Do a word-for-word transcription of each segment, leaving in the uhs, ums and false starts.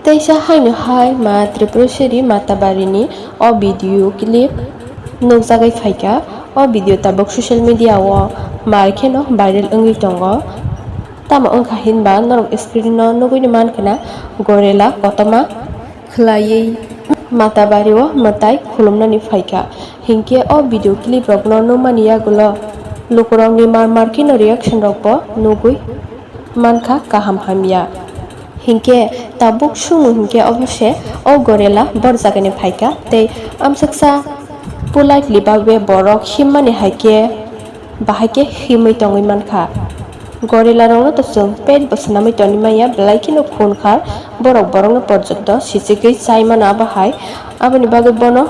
Teisa haino hai ma Tripureshwari Matabari ni o video clip nukjagwi phaikha. O video tabuk social media o mar kheno viral wngwi tongo. Tamo wngkha hinba norok screen o nugwi mankha na gorilla kotorma khwlaiwi Matabari o mwtai khulumnani phaikha. Hinkhe o video clip rokno nukmani yagulo lukurokni mar mar kheno reaction rokbo nugwi mankha kaham hamya. Hinkhe tabuk swngo hinkhe obo se o gorilla bor jagani phaikha tei amsuksa politely bagwi borok himmani haikhe bahai khe himwi tongwi mankha. Gorilla rokno to chwng pet bo swnamwi tongwi manya belai kheno khun kha borok borokno porjonto sichigwi chai mano abo hai aboni bagwi bono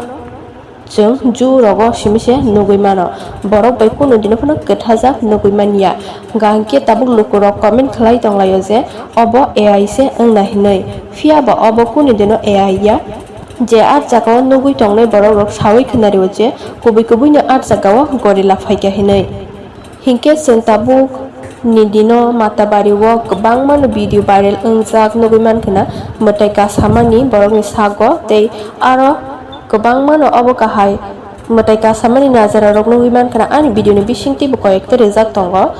Chwng zoo rogo simi se nugwi mano. Borok bai kunu dino phano kwthajak nugwi manya. Hwnkha hinkhe tabuk lukurok comment khlai tonglaio je obo A I se wngna hinwi. Phiya ba obo kunu dino A I ya. Je ah jagao nugwi tongnai borok rok sawi khwnario je kubui kubui no ah jagao gorilla phaikha hinwi. Hinkhe chwng tabuk ni dino Matabari o kwbangma no video viral wngjak nugwi mankha na mwtai kasamani borokni sago tei aro kwbangma no obo kahai mwtai kasamani najara rok nugwi mankha na ani video ni bisingtwi bo koi ekta rijak tongo.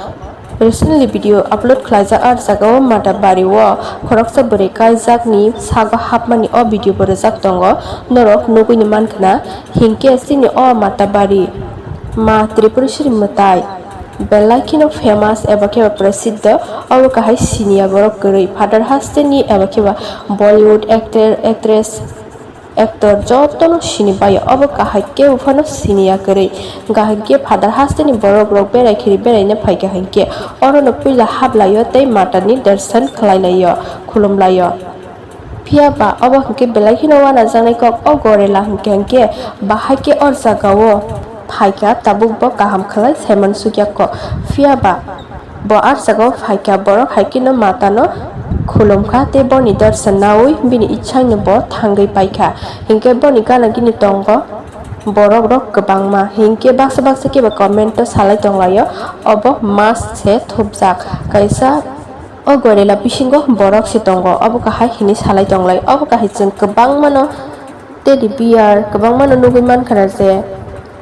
Recently video upload khlaijak ah jagao Matabari o khoroksa bwrwi kaijakni sago hapmani o video bo rijak tongo norok nugwi mankha na hinkhe chini o Matabari ma Tripureshwari mwtai. Belai kheno famous eba khe ba prasiddho, obo kahai siniya borok kwrwi. Father hasteni eba khe ba Bollywood actor, actress, actor jotono sini baio. Obo kahai kebo phano siniya kwrwi. Gahai khe Father hasteni borok rok berai khiri beraina phaikha hinkhe orono puila haplaio tei matani darshan khlailaio, khulumlaio. Phiya ba obo hinkhe belai kheno wanajaknai kok. O gorilla hinkhe hinkhe bahai khe o jagao phaikha, tabuk bo kaham khlai saiman sukya kok. Phiya ba bo ah jagao phaikha, borok hai kheno matano khulumkha tei boni darshan naui bini ichhaino bo thangwi paikha. Hinkhe boni gana gini tongo borok rok kwbangma, hinkhe baksa baksa khe ba comment o salai tonglaio, obo mask se thupjak kaisa. O gorilla bisingo borok se tongo, obo kahai hinwi salai tonglai. Obo kahai chwng kwbangmano teddy bear kwbangmano nugwi mankha na je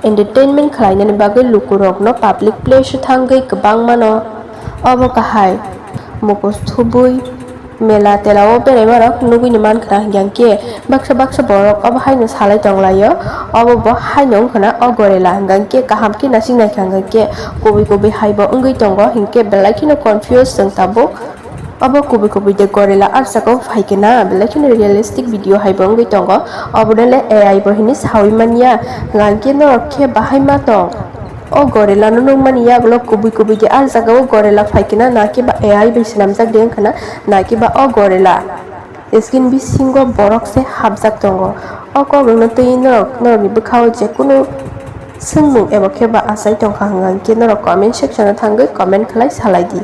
entertainment khlainani bagwi lukurokno public place o thangwi kwbangmano obo kahai mukus thubui mela tela o beraimarok nugwini mankha na hinkhe baksa baksa borok obo haino salai tonglaio. Obo bo haino wngkha na o gorilla hinkhe kaham khe naising naikha hinkhe kubui kubui haibo wngwi tongo hinkhe belai kheno confuse chwng tabuk. Obo kubui kubui de gorilla ah jagao phaikhe na belai kheno realistic video haibo wngwi tongo. Obo nole A I bo hinwi sawi manya. Hwnkhe norok khe bahai ma tong? O gorilla no nukmani yagulo kubui kubui de ah jagao gorilla phaikhe na, na khe ba A I bai swnamjak de wngkha na, na khe ba o gorilla. Screen bisingo borok se hapjak tongo. O kok rokno twi norok, norokni bwkhao je kunu swngmung eba khe ba achai tongkha hwnkha hinkhe norok comment section o thangwi comment khlai salai di.